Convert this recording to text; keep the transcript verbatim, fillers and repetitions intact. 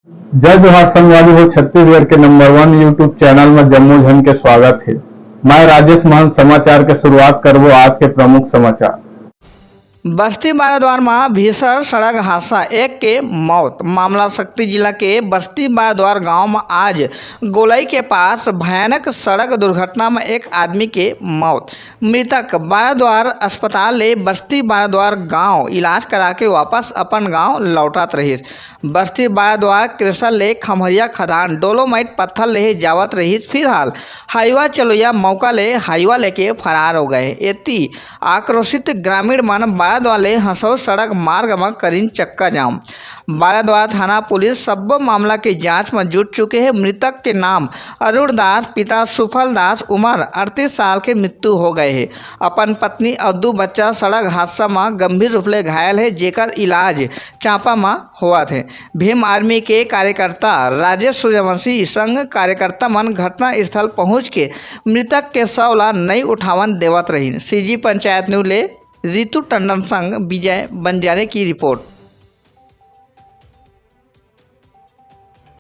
जय जोहार संगवारी हो, छत्तीसगढ़ के नंबर वन YouTube चैनल में जम्मो झन के स्वागत हे। मैं राजेश महंत। समाचार के शुरुआत करबो आज के प्रमुख समाचार। बस्ती बाराद्वार म भीषण सड़क हादसा, एक के मौत। मामला सक्ती जिला के बस्ती बाराद्वार गांव म आज गोलई के पास भयानक सड़क दुर्घटना म एक आदमी के मौत। मृतक बाराद्वार अस्पताल ले बस्ती बाराद्वार गांव इलाज करा के वापस अपन गांव लौटत रहिस। बस्ती बाराद्वार क्रेशर ले खम्हरिया खदान डोलोमाइट पत्थर ले जावत रहिस। फिलहाल हाईवा चलोइया मौका ले हाईवा लेके फरार हो गए। एती आक्रोशित ग्रामीण मन बाराद्वार ले हंसौर सड़क मार्ग म करिन चक्का जाम। बाराद्वार थाना पुलिस सब्बो मामला के जांच म जुट चुके हे। मृतक के नाम अरुण दास, पिता सुफल दास, उम्र अड़तीस साल के मृत्यु हो गए हे। अपन पत्नी अउ दू बच्चा सड़क हादसा म गंभीर रूप ले घायल हे, जेकर इलाज चांपा म होवत हे। भीम आर्मी के कार्यकर्ता राजेश सूर्यवंशी संग कार्यकर्ता मन घटना स्थल पहुंच के मृतक के शव ला नई उठावन देवत रहिन। सीजी पंचायत न्यूज ले रितु टंडन संग विजय बंजारे की रिपोर्ट।